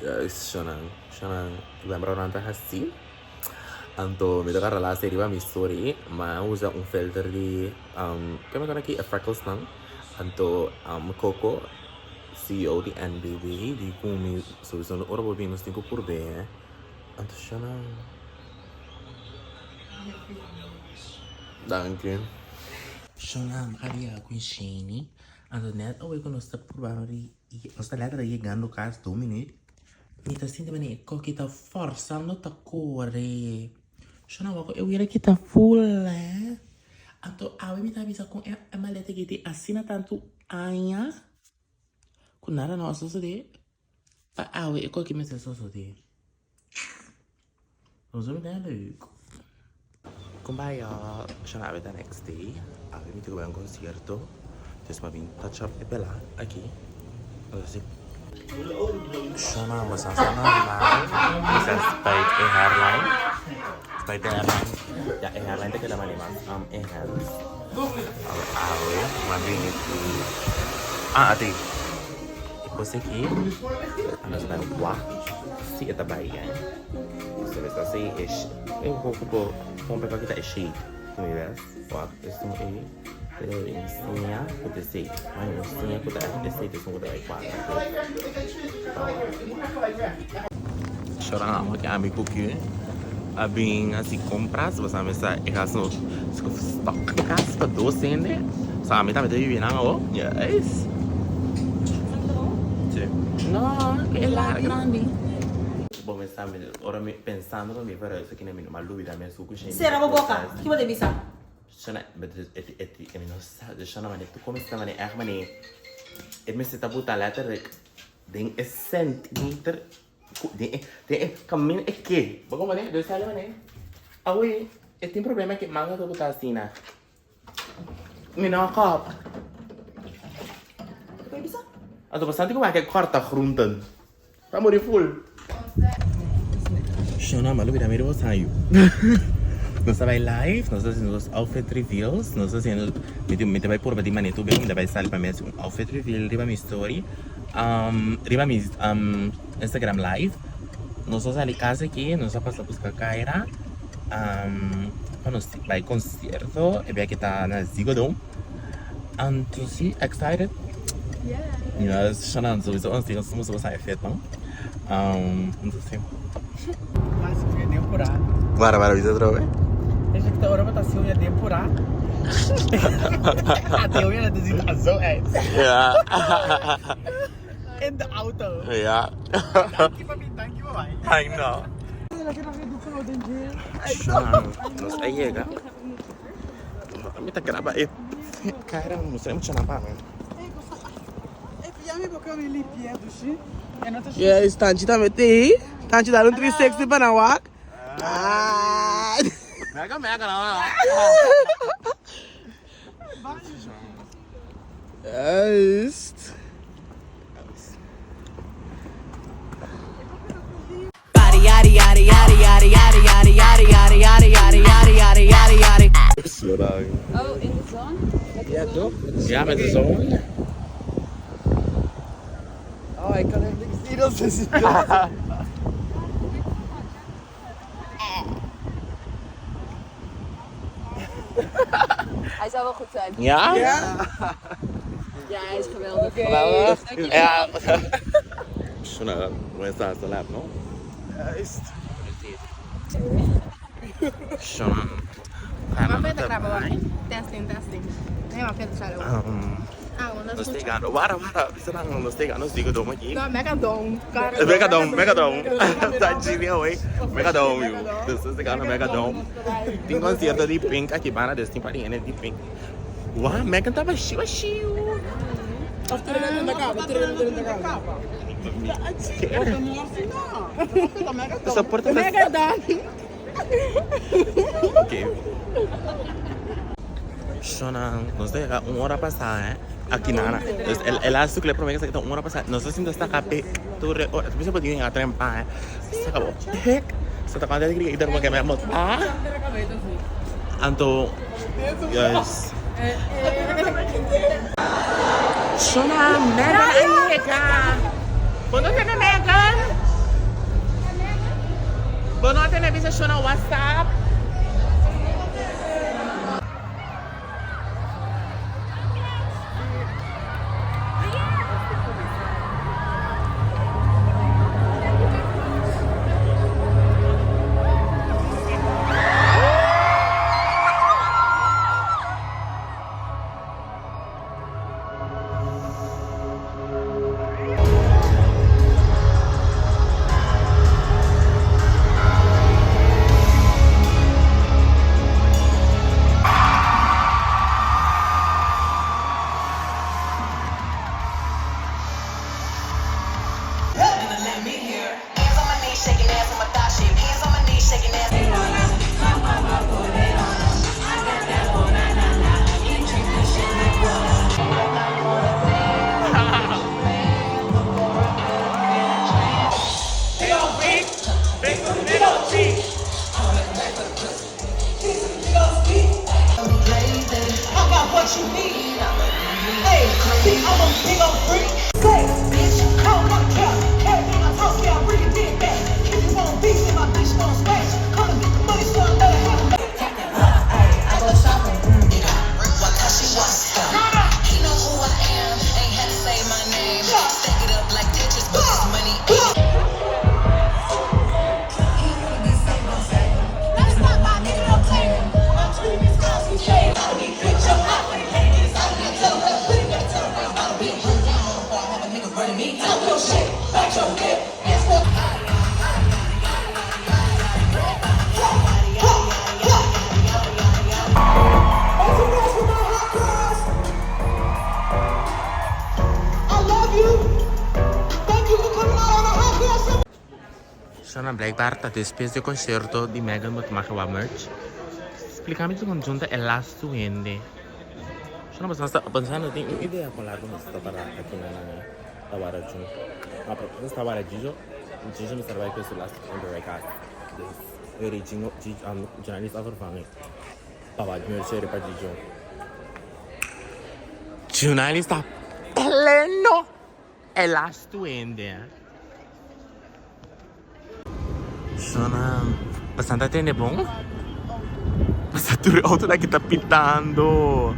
Yes, shonan, shonan, wembraunan ta hasi. Anto mi ta agarra laatste riba mi story, ma a usa un filter di, um, ke mi aki, e freckles nan. Anto, um, Coco, CEO di NBB, di ku mi sowieso ora bo bin nos tin ku purbe, eh. Anto shonan. Danki. Shonan, a bia ku Shani. Anto net awe ku nos ta purbando di, nos ta letterlijk yegando kas dos minuut. Mi ta sinti manera e koki ta forsando ta kore. Shona wak e wira ki ta full eh. Anto awe mi ta bisa kon e maleta aki tin asina tantu aña ku nada no a sosode. Pa awe e koki mester sosode. Nos a bira leuk. Kumbaya, shona awe ta next day. Awe mi tin ku bai un concierto. Dus mi a bin touch up e pela aki. Shona bo sa sa normal. Mi sa spuit e hairline. Spuit e hairline. Ya e hairline ta keda mane mas enhance. Awe awe mi a bini ku ah ati. E kos aki nos bai wak si e ta bai eh. So mi sa si e e ku bo pon pa kita e shade. Mi ves wak esun ei. Pero enseña ku ta esei. Mai enseña ku ta esei ta esun ku ta bai kuadra ku Shora amo ki ami ku ki a bin hasi compras pasobra mi sa e kas no stock e kas pa dos hende so ami tambe ta bibi nan awo yes no ke e lar grandi bo mi sa ora mi pensando pa mi pero esaki na mi no a lubida mes ku kushina Sera bo boka, ki bo ta bisa? Shona, but e e e mi no sa, dus shona mane tu come sta mane echt mane e mester ta buta letterlijk den e centimeter ku den e den e kaminda e ke bo mane dus sali mane awe e tin problema ke manga ta buta asina mi no a kòp. Anto bastante ku wak e kòrta groenten. Ta muri full. Shona malo bira mira bo sayu. Nos ta bai live, nos ta haciendo nos outfit reveals, nos ta haciendo, mi tin, mi ta bai purba di manera tur bes mi ta bai sali pa mi haci un outfit reveal riba mi story, riba mi Instagram live. Nos a sali cas aki, nos a pasa busca Kyra, pa nos bai concierto, e bia ki ta na Ziggo Dome. Anto si, excited? Yeah. Yes, Shannon, sowieso ons die ons moest we zijn fit, no? Anto si. Mas uña den purá. Wara, wara, bisa otra vez. Esei ku ta ora bo ta hasi uña den purá. Ate uña ta ziet er zo uit. Ja. In de auto. Ja. Danki papi, danki bye bye. I know. Shannon, nos a yega. Mi ta graba e cara mustra e muchanan pa mi. Yes, Tanchi tambe te. Tanchi dal un 360 pa nan wak. Mega mega no. Juist. Oh, in de zon? Met de Ja, zon? toch? Ja, met de zon. Oh, ik kan echt niks zien als ze zitten. Hij zou wel goed zijn. Ja? Ja? Ja, hij is geweldig. Geweldig. Dankjewel. Ja. Shona, we staan te laat, no? Juist. Shona. Testing, testing. Nee, maar verder zijn we. Ah, Nos ta yegando. Wara, wara. Bisa nan, nos ta yegando Ziggo Dome aki. No, Megadome. Megadome, Megadome. Ta genial, wey. Megadome, yu. Dus nos ta yegando Megadome. Tin concierto di Pink aki banda, dus tin par di hende di Pink. Wah, Megan ta bashi bashi, yu. Of Esa porta ta... Megadome. Ok. Shona, nos ta yega un ora pasá, eh. Aki nana. Dus el, el a sukle promé que ta un ora pasá. Nos ta sinta staka pe tur e ora. Bisa por yega trempa, eh. Se acabó. Hek. Se ta cuando grita como que me amo. Ah. Anto, yes. Shona, Megan a yega. Bo no tene Megan? Bo no a tene bisa shona WhatsApp? Shona blijkbaar ta despues di concierto di Megan bo ta make wak merch. Splica mi con junta e lastu hende. Shona bo sa bo no tin un idea con largo nos ta para aki na nan ta wara jun. Ma pero nos ta wara Jijo, Jijo mester bai cu su lastu on the record. Dus eri Gino Jonalis a vervange pa wak merch eri pa Jijo. Jonalis ta pleno e lastu hende. Shona, Pasan ta tende bon? Pasa tur e auto aki ta pitando.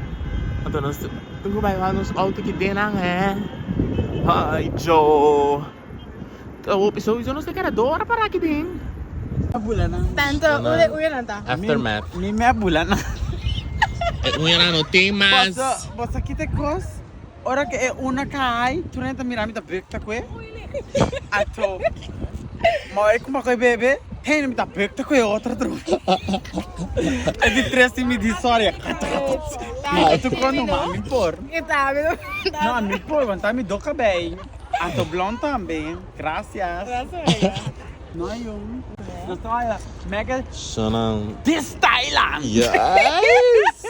Anto nos tin ku bai wak nos auto ki den nan he. Ai Joe. Ta hopi souiso nos ta keda dor para aki den. Tanto unda e uñanan ta? Aftermath. Mi me a bula nan. E uñanan no tin mas. Boso kita e kos? Ora ku e una kai, tur hende ta mira mi ta bek ta kue. Ato, ma ora ku mi a kohe bebe, hende mi ta bek ta kue otro trobe. E di tres tin mi di sorry. Mi ta tur kono, ma ami por. No, ami por, wanta mi do kabei. Anto blond tambe. Gracias. No ayun. Nos ta waya mega this Thailand. Yes!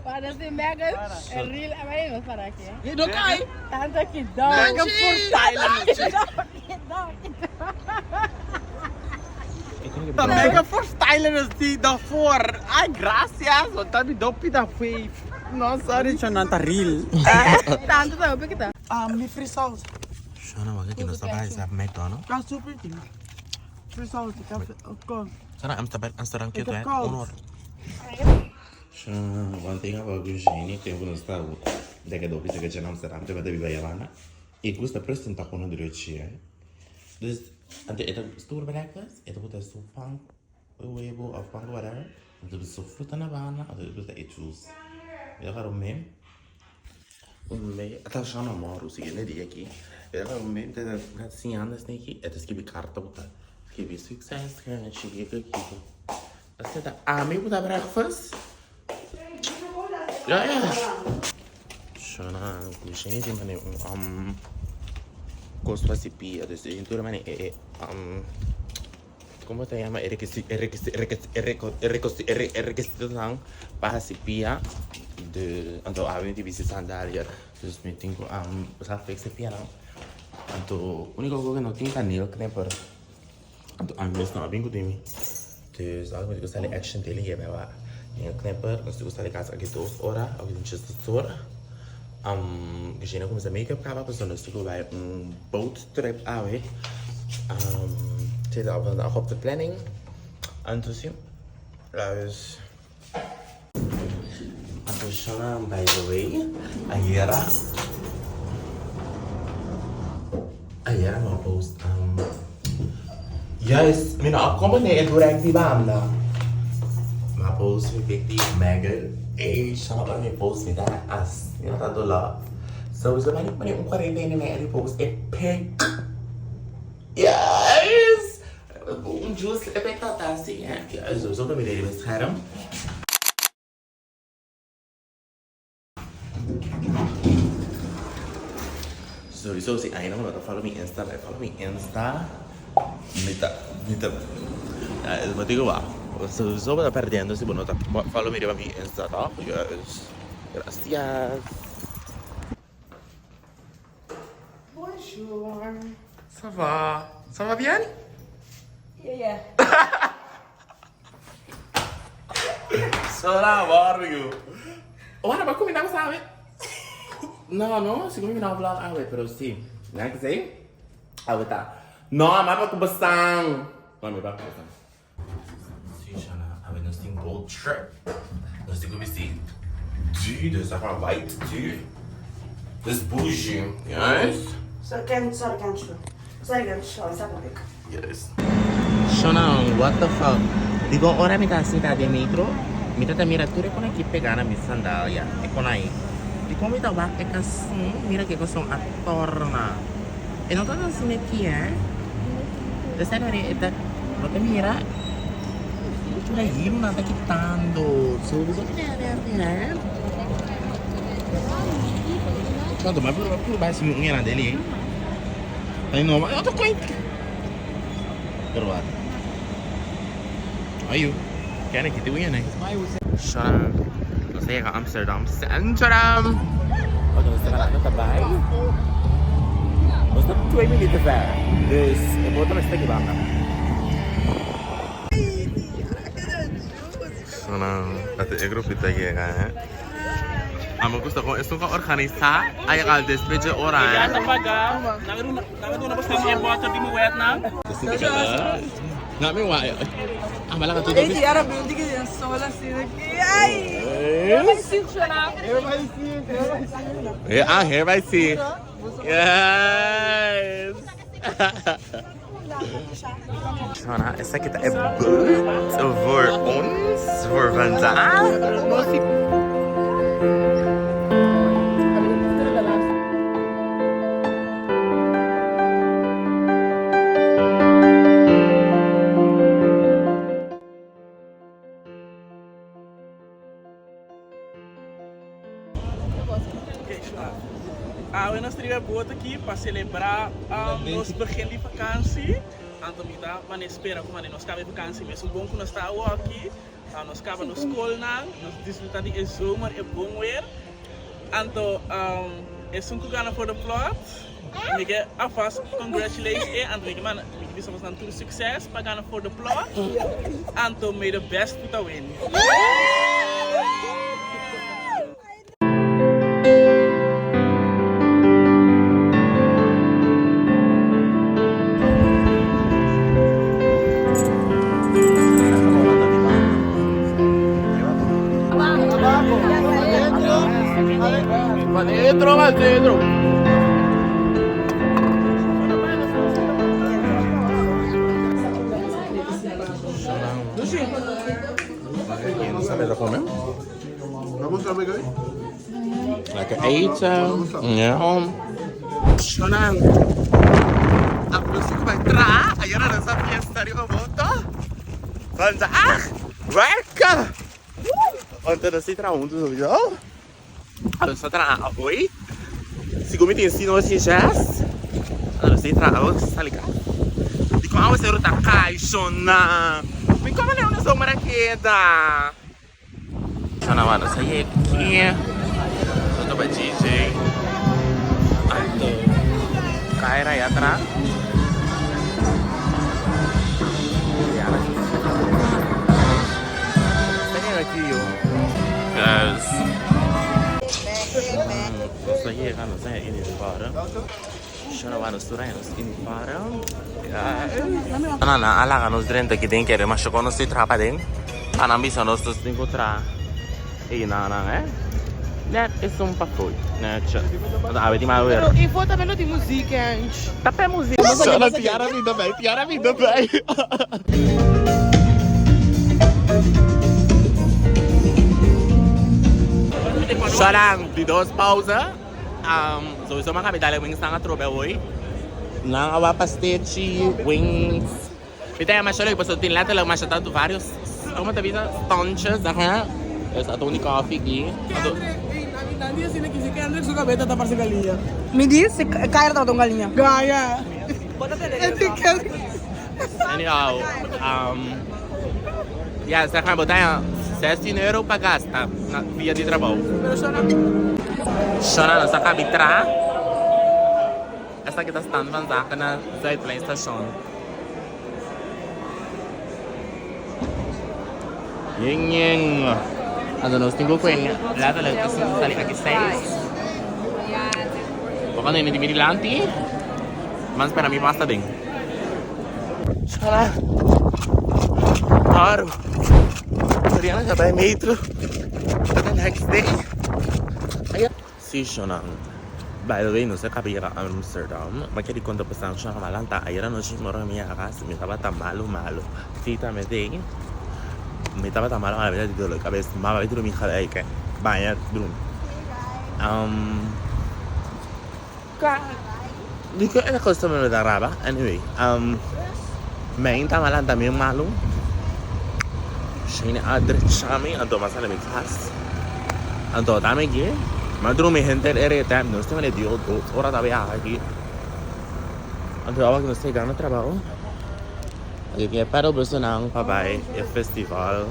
Para si Megan, e real a vai nos para aqui. E no cai. Tanto que dói. Megan for Thailand. Ta Megan for Thailand assim da for. Ai, gracias. Want mi dopi da wave. No, sorry, chona ta real. Tanto ta hopi kita. Ah, mi free sauce. Shona, wak que nos ta bai sa McDonald's. Ka super. Free sauce, ka. Shona, Amsterdam, Amsterdam Ik kito heb hè? koud. Un hora. One thing about Eugenie, tempo nos ta deke do pizza che na Amsterdam, te bate biba Yavana. E gusta presenta con diretie, eh. Dus, ante eta stuur breakfast, eta buta su pan, huevo of pan whatever. Ante su fruta na bana, ante buta e juice. Eu quero me. Me, ata shana moro, siguiente dia aqui. Eu quero me, assim anda assim aqui, eta escrevi carta buta. Escrevi success, cheguei aqui. Assim tá, ami buta breakfast. Ja, ja. Shona, kushini mane um kos recipe, dus intura mane e um ¿Cómo se llama? Requisito pa pia de anto awe di bisi sandalia. Dus mi tin ku um sa fix e pia nan. Anto único ku no tin ta nail knipper. Anto ami mes no a bin ku dimi. Dus algo mi gusta action daily yebe wa nail knipper. Nos gusta casa aki dos ora, aki tin just dos ora. Um, Gina kuminsa makeup kaba, pasobra nos tin ku bai un boat trip awe. Um, Zit al vandaag op de planning. Anto si, dus. Anto shona, by the way, ayera, ayera mi a post, um, juist, mi no a como ne e durek di banda. Mi a post mi pic di Megan. Ey, shona ora mi post mi ta asina tanto love. Sowieso mi a pone un cuarentena mi a repost e pic. Yes! Un juice e patata si. Sowieso ta mira riba e scherm. Sowieso si ainda bo no ta follow mi Insta bai follow mi Insta. Mi ta mi ta bo tin ku wak. Sowieso bo ta perdiendo si bo no ta follow mi riba mi Insta toh. Yes. Gracias. Bonjour. Ça va? Ça va bien? Yeah, yeah. Sora barbecue. Ora, maar kom je nou samen? No, no, si kom je nou vlog awe, pero si. Nada que sei? Awe ta. No, maar pa kubasang. No, mi pa kubasang. Si, Shana, awe nos tin road trip. Nos tin ku bisti du, dus zeg maar white du. Dus bougie, yes? Sorry, sorry, sorry, sorry, sorry. Yes. Shona, what the fuck? Digo, ora mi ta sinta den metro, mi ta ta mira tur e kon aki pega na mi sandalia, e kon ai. Di kon mi ta wak e kason, mira ke kason a torna. E no ta ta asina aki, eh. Esei no e ta, bo ta mira, tur e hilunan ta kitando. So, bo ta mira asina, eh. Shona, tuma purba hasi mi uñanan deli. Ay no, ma otro coin. Pero wat. Ayu. Ken ik die uña nee. Shona, nos a yega Amsterdam Centrum. Oké, nos ta ganando ta bai. Nos ta 2 minuten ver. Dus e boto mester ta banda. Shona, ate e grupito a yega, hè. Amo gusta con esun ka organisa a yega al despeche ora, hè. Ya ta paga. Nan a duna bosnan e bòter di muwet nan. Na mi wa. Ama laga tudo. Ei, ara bem de que sol assim aqui. Ai! Ah, here vai see. Yes. Shona, esaki ta e boot voor ons voor vandaag. Awe nos triba e boot aki pa celebra nos begin di vakantie. Anto mi ta mane spera cu mane nos caba e vakantie mesun bon cu nos ta awo aki. Nos caba nos scolnan, nos disfruta di e zomer, e bon weer. Anto esun cu gana for the plot, mi ke alvast congratulate e. Anto mi ke manda, mi ke bisa bosnan tur succes pa gana for the plot. Anto may the best puta win. Adentro, adentro. Lekker eten. Ja. Shonan. Aplauso bij tra. Ayera nasa fiesta riba moto. Vandaag werken. Want nos ta traha huntu sowieso. Nos ta traha avoi. Sigun mi tin sino si jes. Nos ta traha avoi sali kas. Dikon awe seru ta kai Shonan. Mi komo leu na zomer a keda. Shona wak nos a yega aki. Nos ta bai JJ. Anto Kyra ya atrás. Ta yega aki yo. Yes. Nos a yega, nos a yega in di bar. Shona wak nos tur aña nos uniform. Nan a laga nos drenta aki den kere masha kon nos tin traha paden. Pa nan bisa nos nos tin ku traha einan nan eh. Net esun pafoy. Netjes. Anto awe tin mas weer. Pero ifo tambe no tin muziek ench. Ta pe muziek. Shona tiara mi ta bay tiara mi ta bay. Shona di dos pausa. Sowieso m'a capital e wings nan atrobe awoy. Nan a wak pastechi, wings. Mi ta yama masha leuk pasobra tin letterlijk masha tantu varios, como ta bisa, stonches, aha. Dus a tuma di koffie aki. Nan di asina ki si Kendrick su cabeza ta parse galiña. Mi di si Kyra tabata un galiña. Gaya. Anyhow, ya, zeg maar, bo ta haña 16 euro pa gasta na via di trabou. Shona nos a kabi tra. Esaki ta stand van zaken na Zuidplein station. Yeng yeng. Anto nos tin ku kuen letterlijk esun ta sali aki seis. Bo kan hende di mi dilanti. Man spera mi pasa den. Shona. Aru. Riana ta bai metro. Ta the next day. Si shona. By the way nos a caba yega Amsterdam. Ma keri conta pasan shona ma lanta ayer anochi mi ora mi yega cas mi tabata malo malo. Si tambe den mi tabata malo malo mi tabata di dolor cabes ma bai drumi gelijk baña drumi. Dikon e cosa mi ta raba anyway mi ta lanta mi malu Shane a drecha mi anto mi a sali mi cas anto ta mi aki mi a drumi henter e rete nos tin mane dio dos ora ta biaha aki anto awa nos ta yega na trabao aki tin e paddle busonan pa bai e festival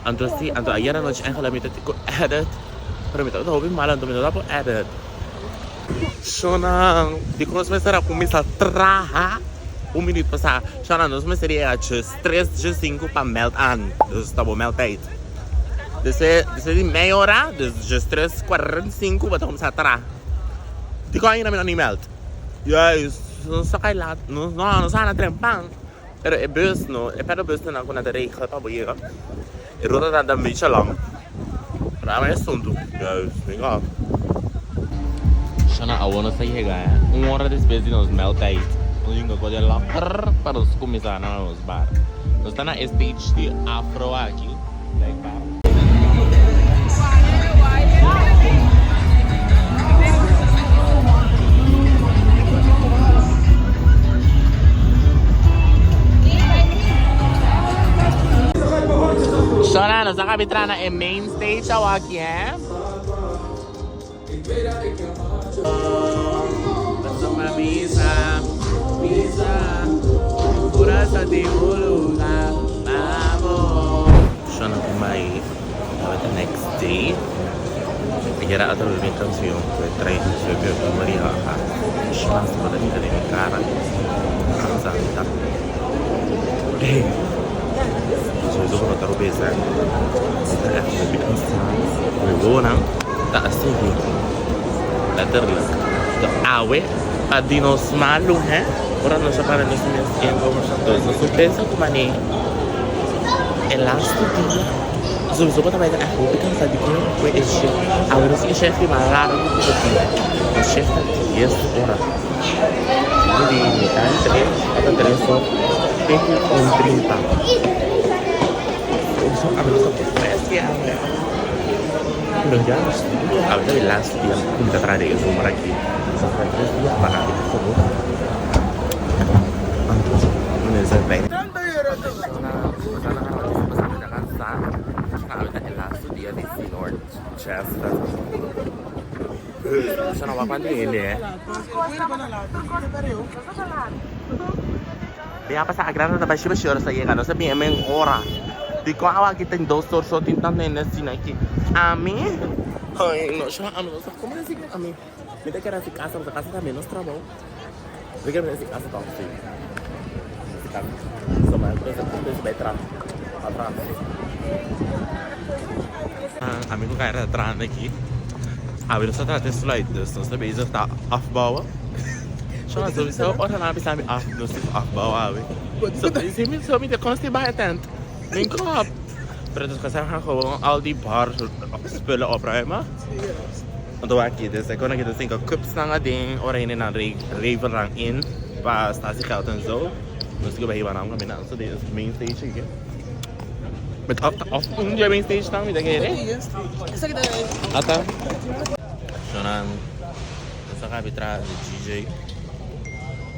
anto si anto ayer anochi eigenlijk mi ta tin cu edit pero mi tabata hopi malo anto mi no ta por edit. Shonnan, dikon nos mester a kuminsá traha un minüt pasá? Shonnan, nos mester yega djes tres, djes sinku pa mèld an. Dus ta bo mèld tijd. Despues, despues di mei ora, dus djes tres kuarenta i sinku, bo ta kuminsá traha. Dikon ainda mi no ni mèld? Juist, nos ta kai lat, nos, no, nos a hana trempan. Pero e bus no, e pedalbusnan ku nan ta regel pa bo yega, e ruta ta ta mucho long. Rama e asuntu. Juist, venga. Shana, awor nos ta yega, eh. Un ora despues di nos mèltijd. Nos yunga kos den locker pa nos kuminsá na nos bar. Nos ta na e stage di afro aki, blijkbaar. Shona, nos a kabi tra na e main stage awaki, eh. Pasó misa, misa, pura sa di buluga, vamos. Shona ku mai tabata next day. Ayera a trobe mi canción ku e trein su e bebe Maria a shmas tabata mira den mi cara. Cansa mi ta. Hey. Sowieso ku no ta robes eh. Mi ta echt hopi cansa. Mi wowonan ta a sigui. Letterlijk. De awe pa di nos malu he. Ora nos a para nos mes tiempo. Dus nos no pensa ku mane e laatste dia. Sowieso bo ta bai ta echt hopi cansa di kon ku e shift. Awe nos tin e shift mas largo ku bo tin. Nos shift ta dies ora. Di mitad di tres ata tres or te ku un trinta. Sowieso awe nos ta bestia awe. Pero ya nos awe ta e laatste dia ku mi ta traha den e zomer aki. Nos a traha tres dia pa aki ta fogo. Anto mester bai. Awe ta e laatste dia di Feyenoord Jazz Festival. Sa no wak cuanto hende eh. Bia pasa a granda ta bashi bashi ora sa yega nos a bin e men ora. Dikon awa aki tin dos or so tin tanto hende asina aki. Ami ay no sho ami no sa como desi ami mi ta kere hasi casa pasobra casa ta menos trabou. Mi kere hasi casa tog si. Hasi casa. So mi a pensa como desi bai traha atras. Ami ku Kyra ta trahando aki. Awe nos ta trata e sluit dus nos ta bezig ta afbouwen. Sho, sowieso ora nan a bisa mi af, nos tin ku afbouw awe. So, si mi, so mi ta kon sti bai tent. Min kop. Pero dus we gaan gewoon al die bar spullen opruimen. Want we aki, dus ik kon aki dus tinka cups nan aden, ora hende nan re regel nan in pa statiegeld en zo. Nos tin ku bai hiba nan kaminda. So dit is main stage aki. Met of, of un dia main stage tan, mi ta kere. Ata. So nan, nos a kabi tras di DJ.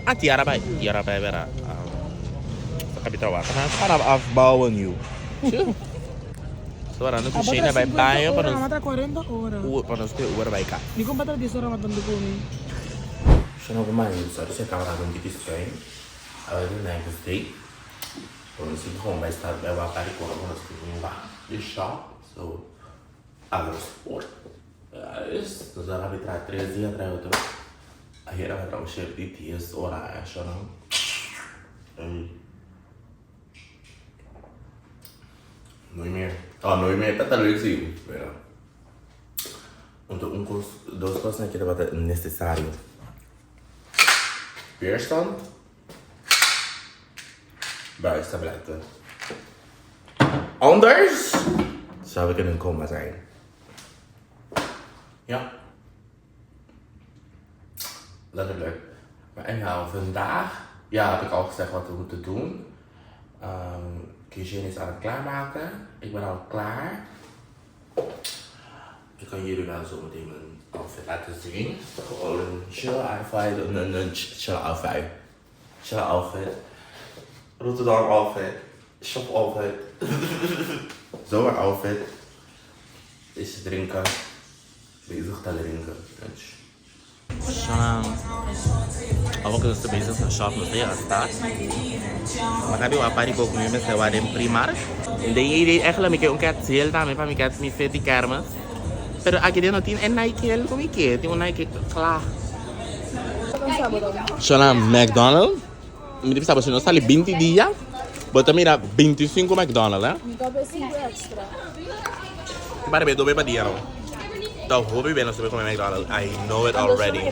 Ah, Tiara bai, Tiara bai bera. Um, kabi trawa. Nan para afbouwen, you. So ora no kushina bai baño pa nos. Pa nos te ora bai kas. Di kon patra 10 ora matando kumi. Shona ku mai, sorry si e camera ta un tiki schuin. Awe ta next day. Pero nos tin gewoon bai start bai wak ari koro ku nos tin wak di shop. So awe sport. Nos a rabi traha tres dia traha otro. Ayer a traha un shift di 10 ora shona. Nooit meer. Oh, nooit meer. Ta leuk sí, pero. Anto un kos, dos kosnan ki tabata necesario. Weerstand. Buistabletten. Anders zou ik in een coma zijn. Ja. Letterlijk. Maar anyhow, vandaag ja, heb ik al gezegd wat we moeten doen. Um, is aan het klaarmaken. Ik ben al klaar. Ik kan jullie wel zo meteen mijn outfit laten zien. Gewoon een chill outfit. Een chill outfit. Chill outfit. Rotterdam outfit. Shop outfit. Zomer outfit. Is drinken. Bezig te drinken. Shana, awor ku nos ta bezig na shop nos ta yega stad. Maka di wak pari kok mi mester wak den Primark. Den idee eigenlijk mi ke un ketsel tambe pa mi ket mi fit di kermis. Pero aki den no tin e Nike el ku mi ke, tin un Nike kla. Shana, McDonald, mi ta bisa bo si no sali 20 dia, bo ta mira 25 McDonald eh. Mi ta be 5 extra. Ki pare be dobe pa dia no. Ta hopi be nos ta be come McDonald, I know it already.